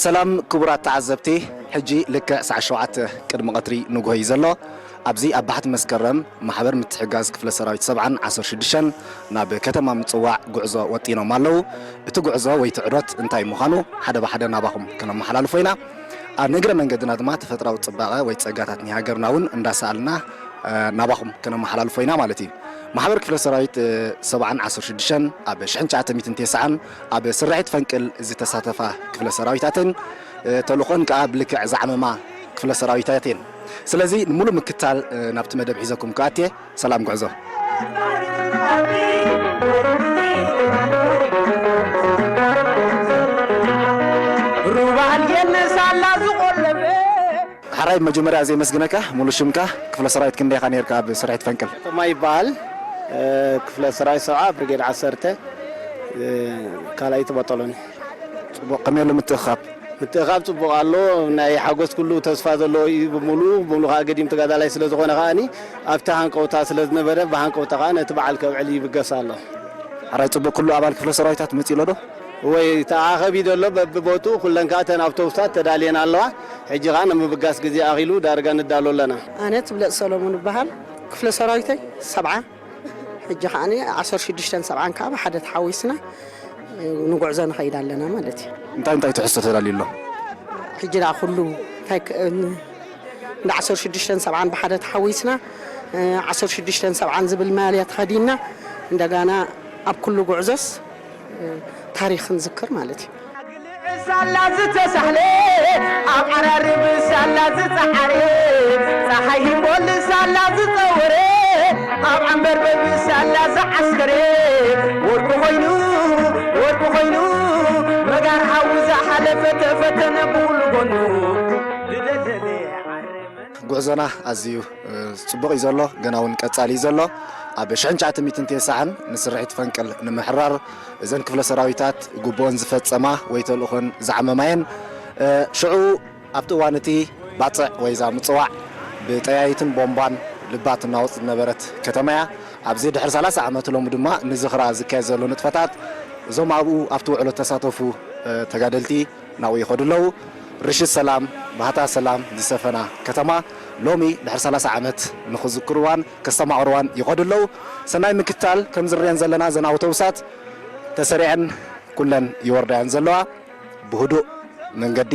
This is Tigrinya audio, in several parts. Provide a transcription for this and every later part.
ሰላም ክቡራት ተዓዘብቲ፣ ሕጂ ልክዕ ሰዓት ሸውዓተ ቅድሚ ቀትሪ ንግሆ እዩ ዘሎ። ኣብዚ ኣብ ባሕቲ መስከረም ማሕበር ምትሕጋዝ ክፍለ ሰራዊት ሰብዓን ዓሰርተ ሽዱሽተን ናብ ከተማ ምጽዋዕ ጉዕዞ ወጢኖም ኣለዉ። እቲ ጉዕዞ ወይ እቲ ዑደት እንታይ ምዃኑ ሓደ ብሓደ ናባኹም ከነመሓላልፎ ኢና። ኣብ ንእግረ መንገድና ድማ ተፈጥራዊ ጽባቐ ወይ ጸጋታት ናይ ሃገርና እውን እንዳሰኣልና፣ እ፣ ናባኹም ከነመሓላልፎ ኢና ማለት እዩ። ማሕበር ክፍለ ሰራዊት፣ እ፣ ሰብዓን ዓሰርተ ሽዱሽተን ኣብ ሽሕን ትሽዓተ ሚእትን ተስዓን ኣብ ስርሒት ፈንቅል ዝተሳተፋ ክፍለ ሰራዊታትን፣ እ፣ ተልእኾን ከኣ ብልክዕ ዝዓመማ ክፍለ ሰራዊታት እየን። ስለዚ ንምሉእ ምክታል፣ እ፣ ናብቲ መደብ ሒዘኩም ክኣትየ። ሰላም ጉዕዞ። ሩባ ኣልየን ሳላ ዝቆለፈ። ሓራይ መጀመርያ ዘየመስግነካ፣ ሙሉ ሽምካ፣ ክፍለ ሰራዊት ክንደይ ኢኻ ነርካ ኣብ ስርሒት ፈንቅል? ተማ ይበሃል። እ፣ ክፍለ ሰራዊት ሰብዓ ብርጌድ ዓሰርተ፣ እ፣ ካልኣይቲ በጠሎኒ። ጽቡቕ፣ ከመይ ኣሎ ምትእኽኻብ? ምትእኻብ ጽቡቕ ኣሎ። ናይ ሓጎስ ኩሉ ተስፋ ዘለዎ እዩ። ብምሉኡ ብምሉኡ ከኣ ገዲም ተጋዳላይ ስለ ዝኾነ ከኣኒ ኣብቲ ሃንቀውታ ስለ ዝነበረ፣ ብሃንቀውታ ከኣ ነቲ በዓል ከብዕል ይብገስ ኣሎ። ሓራይ ጽቡቕ፣ ኩሉ ኣባል ክፍለ ሰራዊታት መጺኡ ኣሎ ዶ? ወይ ተኣኻኸቢ ዘሎ በብቦትኡ ኩለን ከኣ እተን ኣውቶቡሳት ተዳልየን ኣለዋ። ሕጂ ከኣ ንምብጋስ ግዜ ኣኺሉ ዳርጋ ንዳሎ ኣለና። ኣነ ትብለጽ ሰሎሞን እበሃል። ክፍለ ሰራዊተይ ሰብዓ፣ ሕጂ ከኣ ዓሰርተ ሽዱሽተን ሰብዓን ከኣ ብሓደ ተሓዊስና ንጉዕዞ ንኸይድ ኣለና ማለት እዩ። እንታይ እንታይ ትሕዝቶ ተዳልዩ ኣሎ? ሕጂ ደኣ ኩሉ እንታይ ክ-፣ ን-፣ እንዳ ዓሰርተ ሽዱሽተን ሰብዓን ብሓደ ተሓዊስና፣ እ፣ ዓሰርተ ሽዱሽተን ሰብዓን ዝብል ማልያ ተኸዲንና እንደጋና ኣብ ኩሉ ጉዕዞስ፣ እ፣ ታሪኽ ክንዝክር ማለት እዩ። ሳላ ዝተሳሕለ፣ ኣብ ዓራርብ ሳላ ዝጸዓረ፣ ጸሓይ ሂሞል ሳላ ዝጸወረ፣ ኣብ ዓንበርበብ ሳላ ዝዓስከረ፣ ወርቂ ኮይኑ፣ ወርቂ ኮይኑ፣ መጋር ሓዊ ዝሓለፈ ተፈተነ ብኹሉ ጎኑ። ዝደለለ ዓረመን። ጉዕዞና ኣዝዩ፣ እ፣ ጽቡቕ እዩ ዘሎ፣ ገና እውን ቀጻሊ እዩ ዘሎ። ኣብ ሽሕን ትሽዓተ ሚእትን ተስዓን ንስርሒት ፈንቅል ንምሕራር እዘን ክፍለ ሰራዊታት ግቡኦን ዝፈጸማ ወይ ተልእኾን ዝዓመማ እየን። እ፣ ሽዑ ኣብቲ እዋን እቲ ባጽዕ ወይ እዛ ምጽዋዕ ብጠያይትን ቦምባን ልባ ትናወጽ ዝነበረት ከተማ እያ። ኣብዚ ድሕሪ ሰላሳ ዓመት ሎሚ ድማ ንዝኽራ ዝካየድ ዘሎ ንጥፈታት እዞም ኣብኡ ኣብቲ ውዕሎ እተሳተፉ፣ እ፣ ተጋደልቲ ናብኡ ይኸዱ ኣለዉ። ርሽት ሰላም፣ ባህታ ሰላም ዝሰፈና ከተማ ሎሚ ድሕሪ ሰላሳ ዓመት ንኽዝክርዋን ከስተማቕርዋን ይኸዱ ኣለዉ። ሰናይ ምክታል። ከም ዝርየን ዘለና እዘን ኣውቶቡሳት ተሰሪዐን ኩለን ይወርዳ እየን ዘለዋ። ብህዱእ መንገዲ።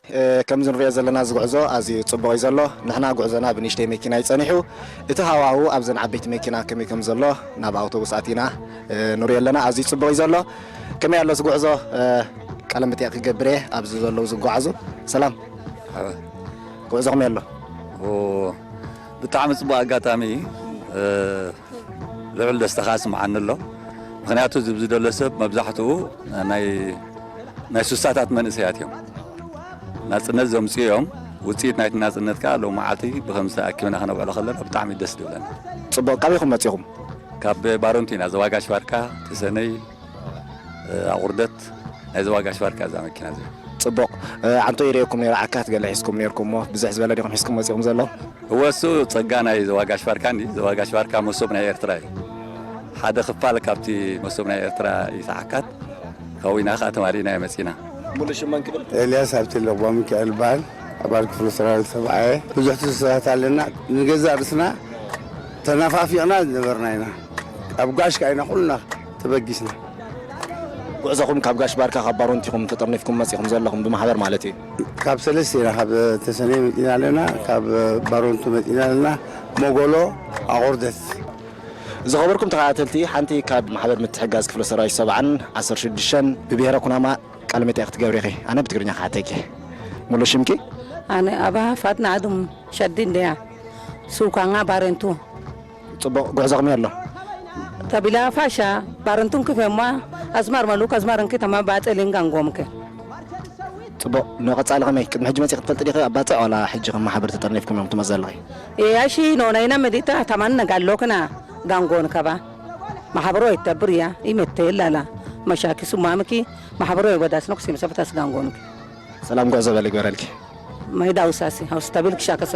እ፣ ከምዚ ንሪኦ ዘለና እዚ ጉዕዞ ኣዝዩ ጽቡቕ እዩ ዘሎ። ንሕና ጉዕዞና ብንእሽተይ መኪና እዩ ጸኒሑ። እቲ ሃዋህው ኣብዘን ዓበይቲ መኪና ከመይ ከም ዘሎ ናብ ኣውቶቡስ ኣቲና፣ እ፣ ንሪኦ ኣለና። ኣዝዩ ጽቡቕ እዩ ዘሎ። ከመይ ኣሎ እዚ ጉዕዞ? እ፣ ቃለ መጠይቕ ክገብር እየ ኣብዚ ዘለዉ ዝጓዓዙ። ሰላም። ኣዎ። ጉዕዞ ከመይ ኣሎ? ኦ፣ ብጣዕሚ ጽቡቕ ኣጋጣሚ እዩ። እ፣ ልዑል ደስታ ከኣ ስምዓኒ ኣሎ። ምኽንያቱ፣ እዚ ኣብዚ ዘሎ ሰብ መብዛሕትኡ ናይ፣ ናይ ሱሳታት መንእሰያት እዮም። ናጽነት ዘምጽኡ እዮም። ውጽኢት ናይቲ ናጽነት ከኣ ሎሚ መዓልቲ ብኸምዚ ተኣኪብና ከነብዕሎ ከለና ብጣዕሚ ደስ ዝብለና። ጽቡቕ። ካበይ ኢኹም መጺኹም? ካብ ባሮንቱ ኢና፣ ዘዋጋሽ ባርካ፣ ተሰነይ፣ ኣቑርደት ናይ ዘዋጋሽ ባርካ እዛ መኪና እዚኣ። ጽቡቕ። እ፣ ዓንቶ ይርእየኩም ነይረ፣ ዓካት ገለ ሒዝኩም ነይርኩም እሞ፣ ብዝሕ ዝበለ ዲኹም ሒዝኩም መጺኹም ዘሎ? እወ፣ እሱ ጸጋ ናይ ዘዋጋሽ ባርካ እንዲ፣ ዘዋጋሽ ባርካ መሶብ ናይ ኤርትራ እዩ። ሓደ ክፋል ካብቲ መሶብ ናይ ኤርትራ እዩ፣ ተዓካት ከዊና ከኣ ተማሊእና እዩ መጺና። ሙሉ ሽም መን ክብል? ኤልያስ ሃብተለ ጓ ሚካኤል ይበሃል። ኣባል ክፍለ ሰራዊት ሰብዓ እየ። ብዙሕ ትዝታታት ኣለና። ንገዛእ ርእስና ተናፋፊቕና ዝነበርና ኢና። ካብ ጋሽ ከኣ ኢና ኩልና ተበጊስና። ጉዕዞኹም ካብ ጋሽ ባርካ፣ ካብ ባሮንቲኹም ተጠርኒፍኩም መጺኹም ዘለኹም ብማሕበር ማለት እዩ? ካብ ሰለስተ ኢና፣ ካብ ተሰነይ መጺና ኣለና፣ ካብ ባሮንቱ መጺና ኣለና፣ ሞጎሎ፣ ኣቑርደት። ዝኸበርኩም ተኸታተልቲ፣ ሓንቲ ካብ ማሕበር ምትሕጋዝ ክፍለ ሰራዊት ሰብዓን ዓሰርተ ሽዱሽተን ብብሄረ ኩናማ ቃለ መጠይቕ ክትገብሪ ኢኺ። ኣነ ብትግርኛ ክሓተኪ። ሙሉ ሽምኪ? ኣነ ኣባ ፋትና ኣዱም ሸዲ እንድያ። ሱካንጋ ባረንቱ። ጽቡቕ፣ ጉዕዞ ከመይ ኣሎ? ተቢላ ፋሻ፣ ባረንቱን ክፌማ፣ ኣዝማር መሉክ፣ ኣዝማርን ክተማ ባጠሊን ጋንጎምከ። ጽቡቕ፣ ንቐጻሊ ከመይ? ቅድሚ ሕጂ መጺኺ ትፈልጢ ዲኺ ኣብ ባጽዕ ዋላ ሕጂ ከም ማሕበር ተጠርኒፍኩም ኢኹም ትመጽእ ዘለኺ? እያሺ፣ ኖናይና መዲታ፣ ተማን ነጋሎ ክና፣ ጋንጎን ከባ። ማሕበሮ ይተብር እያ፣ ይመተየላላ። መሻኪ ሱማምኪ፣ ማሕበሮ ይወዳስ ነኩስ ይምሰፈታስ ጋንጎንኪ። ሰላም ጉዕዞ በል ይግበረልኪ። ማይዳ ውሳሲ፣ ሃውስ ተብል ክሻከሶ።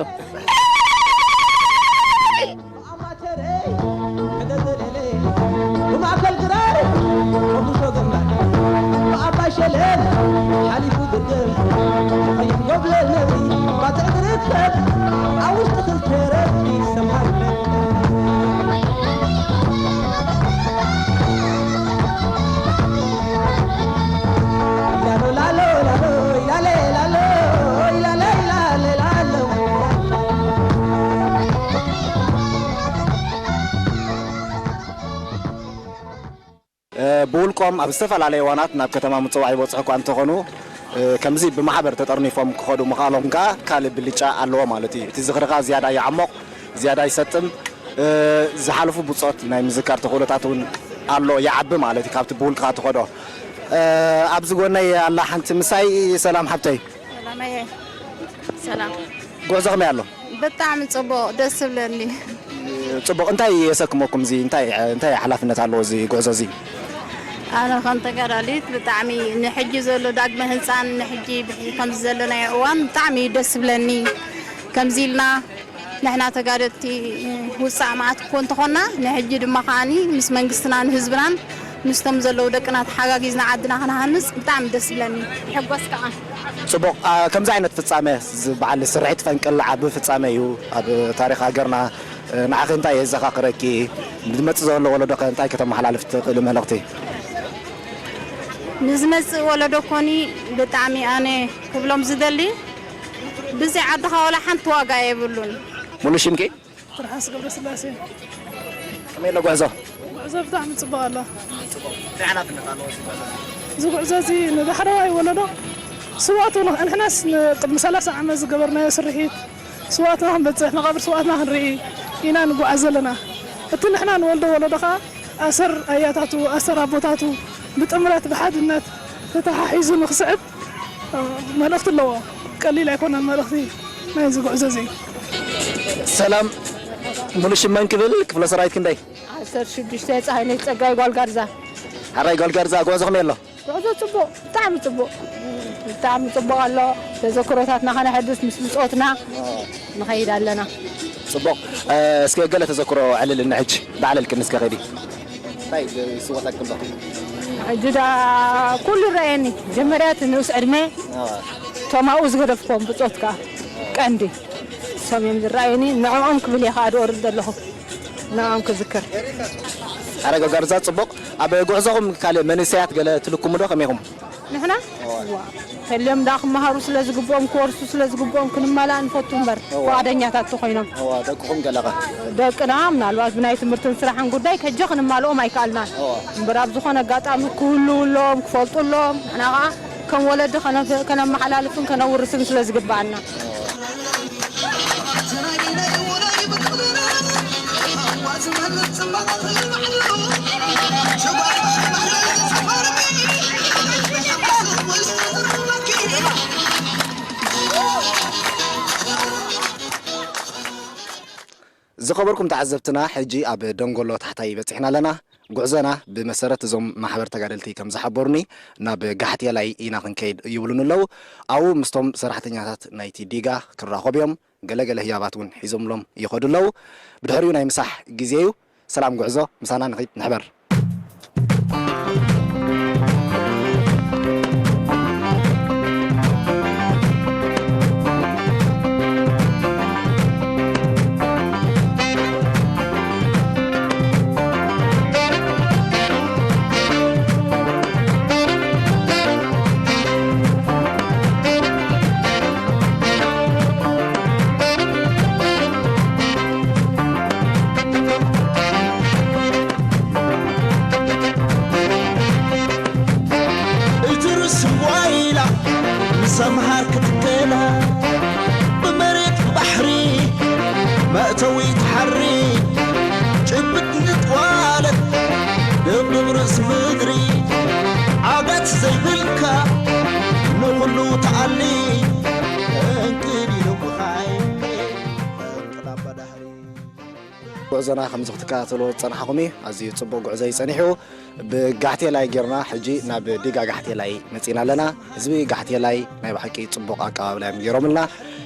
ብማእከል ግራር ቆዱሾ ገምባር ብኣባይ ሸለል ሓሊፉ ግድም ተቐይም ጎብለል ነብሪ ባትዕ ትርከብ ኣብ ውሽጢ ክልተ ረድፊ ሰማይ ላሎ ላሎ ላሎ ኢላለ ላሎ ኢላለ ኢላለ ላሎ ብውልቆም ኣብ ዝተፈላለየ እዋናት ናብ ከተማ ምጽዋዕ ይበጽሑ እኳ እንተኾኑ፣ ከምዚ ብማሕበር ተጠርኒፎም ክኸዱ ምኽኣሎም ከኣ ካልእ ብልጫ ኣለዎ ማለት እዩ። እቲ ዝኽርኻ ዝያዳ ይዓሞቕ፣ ዝያዳ ይሰጥም፣ ዝሓለፉ ብጾት ናይ ምዝካር ተኽእሎታት እውን ኣሎ፣ ይዓቢ ማለት እዩ፣ ካብቲ ብውልቅኻ ትኸዶ። ኣብዚ ጎነይ ኣላ ሓንቲ ምሳይ። ሰላም ሓብተይ። ሰላም። ጉዕዞ ከመይ ኣሎ? ብጣዕሚ ጽቡቕ፣ ደስ ዝብለኒ። ጽቡቕ፣ እንታይ የሰክመኩም እዚ? እንታይ፣ እንታይ ሓላፍነት ኣለዎ እዚ ጉዕዞ እዚ? ኣነ ከም ተጋዳሊት ብጣዕሚ ንሕጂ ዘሎ ዳግመ ህንጻን ንሕጂ ብሕጂ ከምዚ ዘለናዮ እዋን ብጣዕሚ እዩ ደስ ዝብለኒ። ከምዚ ኢልና ንሕና ተጋደልቲ ውጻእ መዓት እኮ እንተኾንና፣ ንሕጂ ድማ ከዓኒ ምስ መንግስትናን ህዝብናን ምስቶም ዘለዉ ደቅና ተሓጋጊዝና ዓድና ክንሃንጽ ብጣዕሚ ደስ ይብለኒ። ይሕጎስ ከኣ። ጽቡቕ። አ፣ ከምዚ ዓይነት ፍጻመ፣ እዚ በዓል ስርሒት ፈንቅል ዓቢ ፍጻመ እዩ ኣብ ታሪኽ ሃገርና። እ፣ ንዓኺ እንታይ የዘኻኽረኪ? ንዝመጽእ ዘሎ ወለዶ ከ እንታይ ከተመሓላልፍ ትኽእሊ መልእኽቲ? ንዝመጽእ ወለዶ ኮኒ ብጣዕሚ ኣነ ክብሎም ዝደሊ፣ ብዘይ ዓድኻ ዋላ ሓንቲ ዋጋ የብሉን። ሙሉ ሽምኪ? ትርሓስ ገብረስላሴ። ከመይ ኣሎ ጉዕዞ? ጉዕዞ ብጣዕሚ ጽቡቕ ኣሎ። እንታይ ሓላፍነት ኣለዎ እዚ ጉዕዞ? እዚ ጉዕዞ እዚ ንዳሕረዋይ ወለዶ ስውኣቱ ንኽ-፣ ንሕናስ ንቅድሚ ሰላሳ ዓመት ዝገበርናዮ ስርሒት ስውኣትና ክንበጽሕ፣ መቓብር ስውኣትና ክንርኢ ኢና ንጓዓዝ ዘለና። እቲ ንሕና ንወልዶ ወለዶ ኸኣ ኣሰር ኣያታቱ፣ ኣሰር ኣቦታቱ ብጥምረት ብሓድነት ተተሓሒዙ ንኽስዕብ መልእኽቲ ኣለዎ። ቀሊል ኣይኮነን መልእኽቲ ናይዚ ጉዕዞ እዚ። ሰላም፣ ሙሉ ሽም መን ክብል? ክፍለ ሰራዊት ክንደይ? ዓሰርተ ሽዱሽተ፣ ፀሃይነሽ ፀጋይ ጓል ጋርዛ። ሓራይ ጓል ጋርዛ፣ ጉዕዞ ከመይ ኣሎ? ጉዕዞ ፅቡቕ፣ ብጣዕሚ ፅቡቕ፣ ብጣዕሚ ፅቡቕ ኣሎ። ተዘክሮታትና ከነሐድስ ምስ ብፆትና ንኸይድ ኣለና። ፅቡቕ። እ፣ እስከ ገለ ተዘክሮ ዕልል እንሕጅ፣ ዳዕለልክኒ እስከ ኸይዲ። እንታይ ይስወጠክም ዶ? ሕጂ ዳ ኩሉ ይረኣየኒ። መጀመርያ እቲ ንኡስ ዕድመ፣ እዋ። እቶም ኣብኡ ዝገደፍኩም ብጾት ከኣ ቀንዲ እሶም እዮም ዝረኣዩኒ። ንዕኦም ክብል እየ ከኣ ዝወርድ ዘለኹ። ንዕኦም ክዝክር። ኣረጋጋርዛ ጽቡቕ። ኣብ ጉዕዞኹም ካልእ መንእሰያት ገለ ትልክሙ ዶ? ከመይ ኢኹም? ንሕና? እዋ። እዋ። ተልዮም ደኣ ክመሃሩ ስለ ዝግብኦም፣ ክወርሱ ስለ ዝግብኦም ክንማላእ ንፈቱ እምበር፣ እዋ። ፍቓደኛታት ተኾይኖም። እዋ፣ ደቅኹም ገለኸ? ደቅና ምናልባት ብናይ ትምህርትን ስራሕን ጉዳይ ከጀ ክንማልኦም ኣይከኣልናን። እዋ። እምበር ኣብ ዝኾነ ኣጋጣሚ ክህልውሎም፣ ክፈልጡሎም፣ ንሕና ኸዓ ከም ወለዲ ከነፍ-፣ ከነመሓላልፍን ከነውርስን ስለ ዝግብኣና። ዝኸበርኩም ተዓዘብትና፣ ሕጂ ኣብ ደንጎሎ ታሕታይ በጺሕና ኣለና። ጉዕዞና ብመሰረት እዞም ማሕበር ተጋደልቲ ከም ዝሓበሩኒ ናብ ጋሕቴላይ ኢና ክንከይድ ይብሉኒ ኣለዉ። ኣብኡ ምስቶም ሰራሕተኛታት ናይቲ ዲጋ ክራኸቡ እዮም። ገለ ገለ ህያባት እውን ሒዞምሎም ይኸዱ ኣለዉ። ብድሕሪኡ ናይ ምሳሕ ግዜ እዩ። ሰላም ጉዕዞ፣ ምሳና ንኺድ ንሕበር። ተምሃር ክትከላ ብመሬት ባሕሪ መእተዊ ትሓሪ ጭብጥ ንጥዋለት ደብድብ ርእስ ምድሪ ዓጋት ዘይብልካ ንኹሉ ተኣሊ እንቅድ ኢሉ ምኻይ እንቅላባ ዳሕሪ። ጉዕዞና ከምዚ ክትከታተልዎ ዝጸናሕኹም እዩ። ኣዝዩ ጽቡቕ ጉዕዞ እዩ ጸኒሑ። ብጋሕቴላይ ጌርና ሕጂ ናብ ዲጋ ጋሕቴላይ መጺና ኣለና። ህዝቢ ጋሕቴላይ ናይ ብሓቂ ጽቡቕ ኣቀባብላ እዮም ገይሮምልና።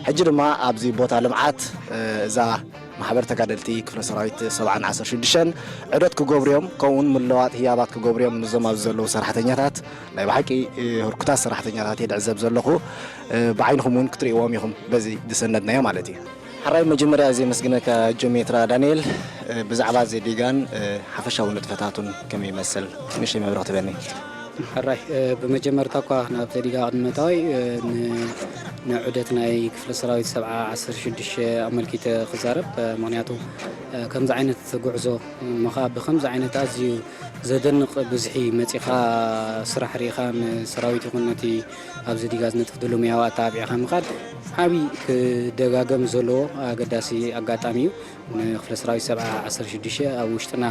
ሕጂ ድማ ኣብዚ ቦታ ልምዓት፣ እ፣ እዛ ማሕበር ተጋደልቲ ክፍለ ሰራዊት ሰብዓን ዓሰርተ ሽዱሽተን ዑደት ክገብሩ እዮም። ከምኡውን ምለዋጥ ህያባት ክገብሩ እዮም። ምስዞም ኣብዚ ዘለዉ ሰራሕተኛታት ናይ ብሓቂ፣ እ፣ ህርኩታት ሰራሕተኛታት እየ ዝዕዘብ ዘለኹ። እ፣ ብዓይንኹም እውን ክትርእይዎም ኢኹም በዚ ዝሰነድናዮ ማለት እዩ። ሕራይ መጀመርያ ዘመስግነካ ጆሜትራ ዳንኤል፣ እ፣ ብዛዕባ እዚ ዲጋን፣ እ፣ ሓፈሻዊ ንጥፈታቱን ከመይ ይመስል ንእሽተይ መብርሂ ክትበኒ? ሕራይ፣ እ፣ ብመጀመርታ እኳ ናብ ዲጋ ቅድሚ ምእታወይ፣ እ፣ ን-፣ ንዑደት ናይ ክፍለ ሰራዊት ሰብዓ ዓሰርተ ሽዱሽተ ኣመልኪተ ክዛረብ፣ እ፣ ምኽንያቱ፣ እ፣ ከምዚ ዓይነት ጉዕዞ እሞ ኸኣ ብኸምዚ ዓይነት ኣዝዩ ዘደንቕ ብዝሒ መጺኻ ስራሕ ርኢኻ ንሰራዊት ይኹን ነቲ ኣብዚ ዲጋ ዝነጥፍ ዘሎ ሙያዊ ኣተባቢዕኻ ምኻድ ዓቢ ክደጋገም ዘለዎ ኣገዳሲ ኣጋጣሚ እዩ። ንክፍለ ሰራዊት ሰብዓ ዓሰርተ ሽዱሽተ ኣብ ውሽጥና፣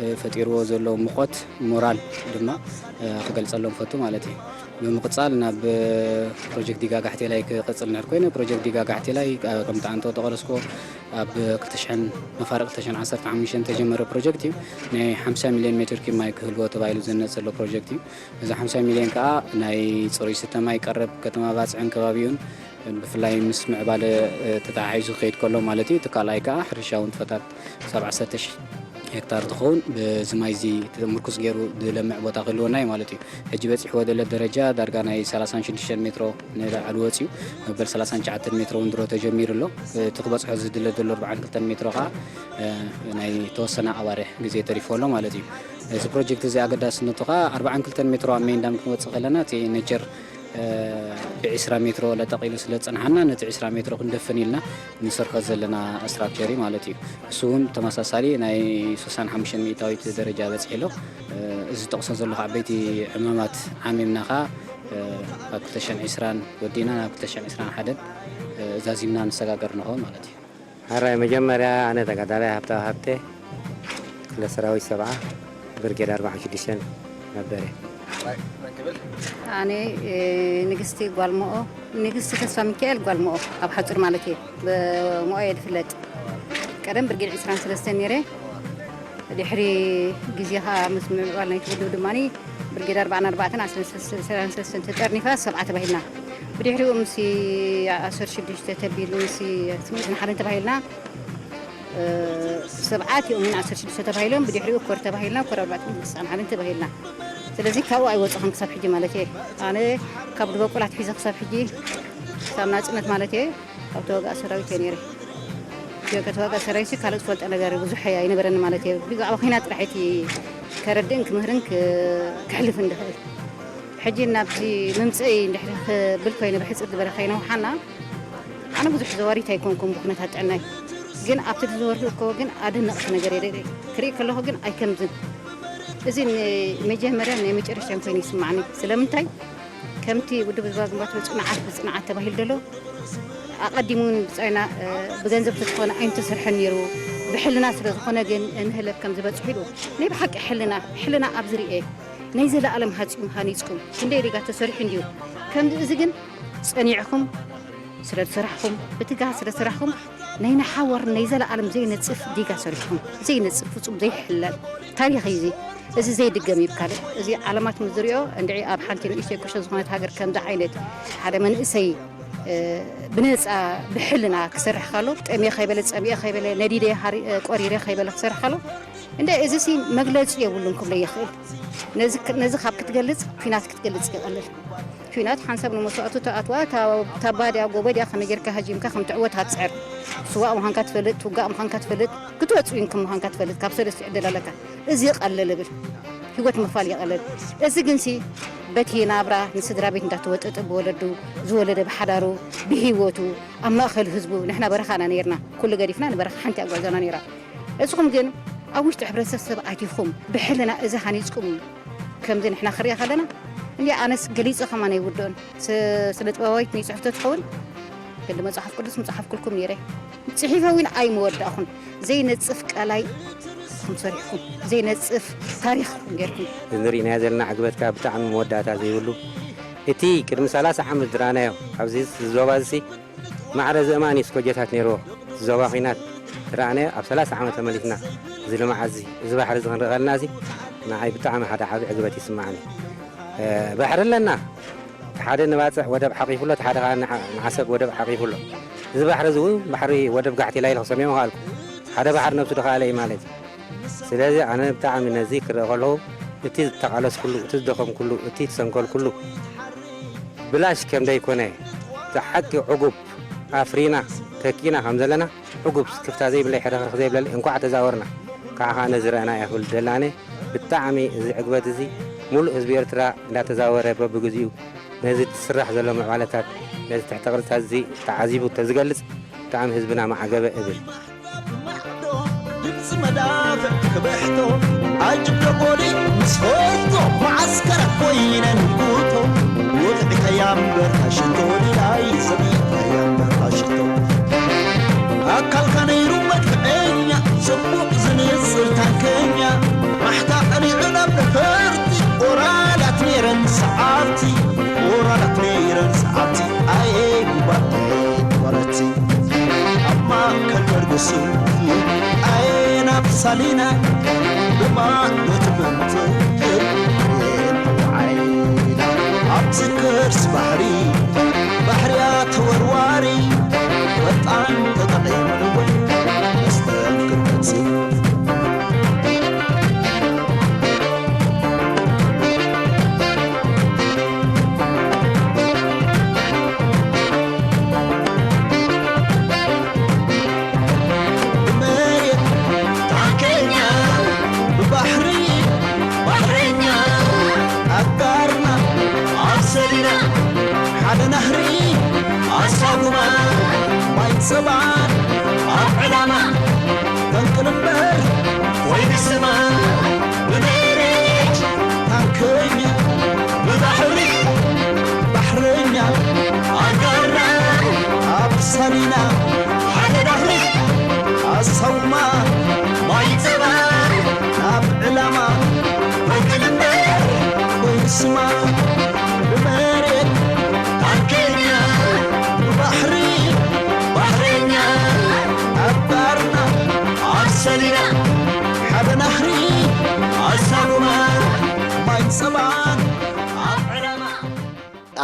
እ፣ ፈጢርዎ ዘሎ ሙቐት ሞራል ድማ፣ እ፣ ክገልጸሎም ፈቱ ማለት እዩ። ብምቕጻል ናብ፣ እ፣ ፕሮጀክት ዲጋ ጋሕቴላይ ክቕጽል እንድሕር ኮይነ፣ ፕሮጀክት ዲጋ ጋሕቴላይ፣ እ፣ ከምቲ ኣንቶ ተቐረስኮ ኣብ ክልተ ሽሕን መፋርቕ ክልተ ሽሕን ዓሰርተ ሓሙሽተን ዝተጀመረ ፕሮጀክት እዩ። ናይ ሓምሳ ሚልዮን ሜትር ኪብ ማይ ክህልዎ ተባሂሉ ዝህነጽ ዘሎ ፕሮጀክት እዩ። እዚ ሓምሳ ሚልዮን ከኣ ናይ ጽሩይ ስተ ማይ ቀረብ ከተማ ባጽዕን ከባቢኡን ብፍላይ ምስ ምዕባለ፣ እ፣ ተተሓሒዙ ክኸይድ ከሎ ማለት እዩ። እቲ ካልኣይ ከኣ ሕርሻዊ ንጥፈታት ክሳብ ዓሰርተ ሽሕ ሄክታር ዝኸውን ብዚ ማይ እዚ ምርኩስ ገይሩ ዝለምዕ ቦታ ክህልወና እዩ ማለት እዩ። ሕጂ በጺሕዎ ዘሎ ደረጃ ዳርጋ ናይ ሰላሳን ሽዱሽተን ሜትሮ ንላዕሊ ወጺኡ፣ መበል ሰላሳን ትሽዓተን ሜትሮ እውን ድሮ ተጀሚሩ ኣሎ። እቲ ክበጽሖ ዝድለ ዘሎ ኣርባዓን ክልተን ሜትሮ ከኣ፣ እ፣ ናይ ተወሰነ ኣዋርሕ ግዜ ተሪፎ ኣሎ ማለት እዩ። እዚ ፕሮጀክት እዚ ኣገዳስነቱ ከኣ ኣርባዓን ክልተን ሜትሮ ኣብ ሜንዳም ክንወጽእ ከለና እቲ ነቸር፣ እ፣ ብዒስራ ሜትሮ ለጠቕ ኢሉ ስለ ዝጸንሓና ነቲ ዒስራ ሜትሮ ክንደፍን ኢልና ንሰርሖ ዘለና ስትራክቸር እዩ ማለት እዩ። እሱ እውን ተመሳሳሊ ናይ ስሳን ሓሙሽተን ሚእታዊት ደረጃ በጺሑ ኣሎ። እ፣ እዚ ዝጠቕሶ ዘለኹ ዓበይቲ ዕማማት ዓሚምና ከኣ፣ እ፣ ኣብ ክልተ ሽሕን ዕስራን ወዲእና ናብ ክልተ ሽሕን ዕስራን ሓደን፣ እ፣ ዛዚምና ንሰጋገር ንኸውን ማለት እዩ። ሕራይ መጀመርያ ኣነ ተጋዳላይ ሃብታው ሃብተ፣ ክፍለ ሰራዊት ሰብዓ፣ ብርጌድ ኣርባዓን ሽዱሽተን ነበር እየ። ኣነ፣ እ፣ ንግስቲ ጓል ሞኦ፣ ንግስቲ ተስፋ ሚካኤል ጓል ሞኦ፣ ኣብ ሓጹር ማለት እየ። ብሞኦ እየ ዝፍለጥ። ቀደም ብርጌድ ዕስራን ሰለስተን ነይረ። ድሕሪ ግዜ ኸኣ ምስ ምምዕባል ናይቲ ውድብ ድማኒ ብርጌድ ኣርባዓን ኣርባዕተን ዓሰርተ ሰለስተን ተጠርኒፋ ሰብዓ ተባሂልና። ብድሕሪኡ ምስ ዓሰርተ ሽዱሽተ ተቢሉ ምስ ስምንትን ሓደን ተባሂልና፣ እ፣ ሰብዓ እቲኦም ምን ዓሰርተ ሽዱሽተ ተባሂሎም፣ ብድሕሪኡ ኮር ተባሂልና፣ ኮር ኣርባዕተ ተባሂልና። ስለዚ ካብኡ ኣይወጻኹን ክሳብ ሕጂ ማለት እየ። ኣነ ካብ ድበቁላት ሒዘ ክሳብ ሕጂ፣ ክሳብ ናጽነት ማለት እየ፣ ኣብ ተዋጋእ ሰራዊት እየ ነይረ። ብጀካ ተዋጋእ ሰራዊት ካልእ ዝፈልጦ ነገር ብዙሕ ኣይነበረኒ ማለት እየ። ብዛዕባ ኲናት ጥራሕ እቲ ከረድእን ክምህርን ክ-፣ ክሕልፍን ዝኽእል። ሕጂ ናብዚ ምምጽእይ እንድሕሪ ክብል ኮይነ ብሕጽር ዝበለ ከይነውሓና፣ ኣነ ብዙሕ ዘዋሪት ኣይኮንኩን ብኹነታት ጥዕናይ። ግን ኣብቲ ዝዘወርኩ እኮ ግን ኣደነቕቲ ነገር እየ ክርኢ ከለኹ ግን ኣይከምዝን። እዚ ንመጀመርያን ናይ መጨረሻን ኮይኑ ይስማዕኒ። ስለምንታይ? ከምቲ ውድብ ህዝባዊ ግንባር ጽንዓት ብጽንዓት ተባሂሉ ዘሎ፣ ኣቐዲሙ እውን ብጻይና፣ እ፣ ብገንዘብ ተዝኾነ ኣይምተሰርሐን ነይሩ። ብሕልና ስለ ዝኾነ ግን ንህለፍ ከም ዝበጽሑ ኢሉ። ናይ ብሓቂ ሕልና፣ ሕልና ኣብ ዝርኤ ናይ ዘለኣለም ሃጺ-፣ ሃኒጽኩም። ክንደይ ዲጋ ተሰሪሑ እንድዩ። ከምዚ እዚ ግን ጸኒዕኩም ስለ ዝሰራሕኩም፣ ብትግሃት ስለ ዝሰራሕኩም፣ ናይ ንሓዋር ናይ ዘለኣለም ዘይነጽፍ ዲጋ ሰሪሕኩም። ዘይነጽፍ ፍጹም ዘይሕለል ታሪኽ እዩ እዚ። እዚ ዘይድገም እዩ ካልእ። እዚ ዓለማት ምስ ዝሪኦ እንድዒ ኣብ ሓንቲ ንእሽተይ ቁሸ ዝኾነት ሃገር ከምዚ ዓይነት ሓደ መንእሰይ፣ እ፣ ብነጻ ብሕልና ክሰርሕ ከሎ ጠምየ ከይበለ ጸሚኤ ከይበለ ነዲደ ሃሪ-፣ እ፣ ቆሪረ ከይበለ ክሰርሕ ከሎ እንደ እዚሲ መግለጺ የብሉን ክብሎ ይኽእል። ነዚ ክ-፣ ነዚ ካብ ክትገልጽ ኲናት ክትገልጽ ይቐልል። ኲናት ሓንሳብ ንመስዋእቱ ተኣትዋ፣ እታ፣ እታ ባድያ ጎቦ ድያ ከመይ ጌርካ ሃጂምካ ከም ትዕወት ሃጽዕር። ስዋእ ምዃንካ ትፈልጥ፣ ትውጋእ ምዃንካ ትፈልጥ፣ ክትወጽእ እውን ከም ምዃንካ ትፈልጥ፣ ካብ ሰለስተ ዕድል ኣለካ። እዚ ይቐልል እብል። ህይወት ምኽፋል ይቐልል። እዚ ግንሲ በቲ ናብራ ንስድራ ቤት እንዳተወጠጠ ብወለዱ፣ ዝወለደ ብሓዳሩ፣ ብህይወቱ፣ ኣብ ማእከል ህዝቡ፣ ንሕና በረኻ ኢና ነይርና። ኩሉ ገዲፍና ንበረኻ ሓንቲ እያ ጉዕዞና ነይራ። እስኹም ግን ኣብ ውሽጢ ሕብረተሰብ ኣቲኹም ብሕልና እዚ ሃኒጽኩም ከምዚ ንሕና ክሪኣ ከለና እንዲ ኣነስ ገሊጸ ከማን ኣይውድኦን። ስ-፣ ስነ ጥበባዊት ናይ ጽሑፍ ተትኸውን፣ ክንዲ መጽሓፍ ቅዱስ ምጽሓፍኩልኩም ነይረ። ጽሒፈ እውን ኣይመወዳእኹን። ዘይነጽፍ ቃላይ ኢኹም ሰሪሕኩም። ዘይነጽፍ ታሪኽ ኢኹም ጌርኩም። እዚ ንሪእናዮ ዘለና ዕግበት ከኣ ብጣዕሚ መወዳእታ ዘይብሉ። እቲ ቅድሚ ሰላሳ ዓመት ዝረኣናዮ ኣብዚ ዞባ እዚ ማዕረ ዝእማን እዩ ስኮጀታት ነይርዎ። እቲ ዞባ ኲናት ዝረኣናዮ ኣብ ሰላሳ ዓመት ተመሊስና እዚ ልምዓት እዚ፣ እዚ ባሕሪ እዚ ክንርኢ ከለና እዚ ንዓይ ብጣዕሚ ሓደ ዓቢ ዕግበት ይስምዓኒ። እ፣ ባሕሪ ኣለና። እቲ ሓደ ንባጽዕ ወደብ ሓቒፉ ኣሎ፣ እቲ ሓደ ኸኣ ንዓ-፣ ንዓሰብ ወደብ ሓቒፉ ኣሎ። እዚ ባሕሪ እዚ እውን ባሕሪ ወደብ ጋሕቴላ ኢለ ክሰምዮ ምኸኣልኩ። ሓደ ባሕሪ ነብሱ ድኸኣለ እዩ ማለት እዩ። ስለዚ ኣነ ብጣዕሚ ነዚ ክርኢ ከለኹ እቲ ዝተቓለስኩሉ፣ እቲ ዝደኸምኩሉ፣ እቲ ዝሰንከልኩሉ ብላሽ ከም ዘይኮነ፣ እቲ ሓቂ ዕጉብ ኣፍሪና ተኪእና ከም ዘለና፣ ዕጉብ ስክፍታ ዘይብለይ፣ ሕርኽርኽ ዘይብለለይ፣ እንኳዕ ተዛወርና። ከዓ ኸዓ ነዚ ረኣና እየ ክብል ደላነ። ብጣዕሚ እዚ ዕግበት እዚ ሙሉእ ህዝቢ ኤርትራ እንዳተዛወረ በብግዚኡ ነዚ ዝስራሕ ዘሎ ምዕባለታት፣ ነዚ ትሕተ ቅርጽታት እዚ ተዓዚቡ ተዝገልጽ ብጣዕሚ ህዝብና ማዕገበ እብል። ድምፂ መዳፍዕ ክብሕቶ፣ ኣጅብ ደጎሊ ምስ ፈርቶ፣ መዓስከራት ኮይነን ጉቶ። ወቕዒካያ እምበር ታሽቶ፣ ሊላይ ዘቢጥካያ እምበር ታሽቶ። ኣካልካ ነይሩ መድፍዐኛ፣ ጽቡቕ ዝንጽር ታንከኛ። ማሕታ ቀኒዑ ናብ ነፈርቲ፣ ኦራላት ነይረን ሰዓብቲ፣ ኦራላት ነይረን ሰዓብቲ። ኣየ ጉባኤ ወረቲ። ኣብ ማእከል ደርጊ ስም ኣየ ናብ ሳሊና ብማዕዶ ትምንትል ዓይና ኣብቲ ከርሲ ባሕሪ ባሕርያ ተወርዋሪ ፈጣን ተጠቒምሉ መስተንክር መጽእ። ብመሬት ታንከኛ፣ ብባሕሪ ባሕረኛ፣ ኣጋርና ኣብ ሰሊና፣ ሓደ ናህሪ ኣሳጉማ፣ ማይ ጸባን ኣብ ዕላማ፣ ፈንቅል እምበር ወይ ንስማ፣ ብመሬት ታንከኛ፣ ብባሕሪ ባሕረኛ፣ ኣጋርና ኣብ ሰሊና፣ ሓደ ዳህሪ ኣሳጉማ፣ ማይ ጸባ ናብ ዕላማ፣ ፈንቅል እምበር ወይ ንስማ፣ ብመሬት ታንከኛ፣ ብባሕሪ ባሕረኛ፣ ኣጋርና ኣብ ሰሊና፣ ሓደ ናህሪ ኣሳጉማ፣ ማይ ጸባን ኣብ ዕላማ።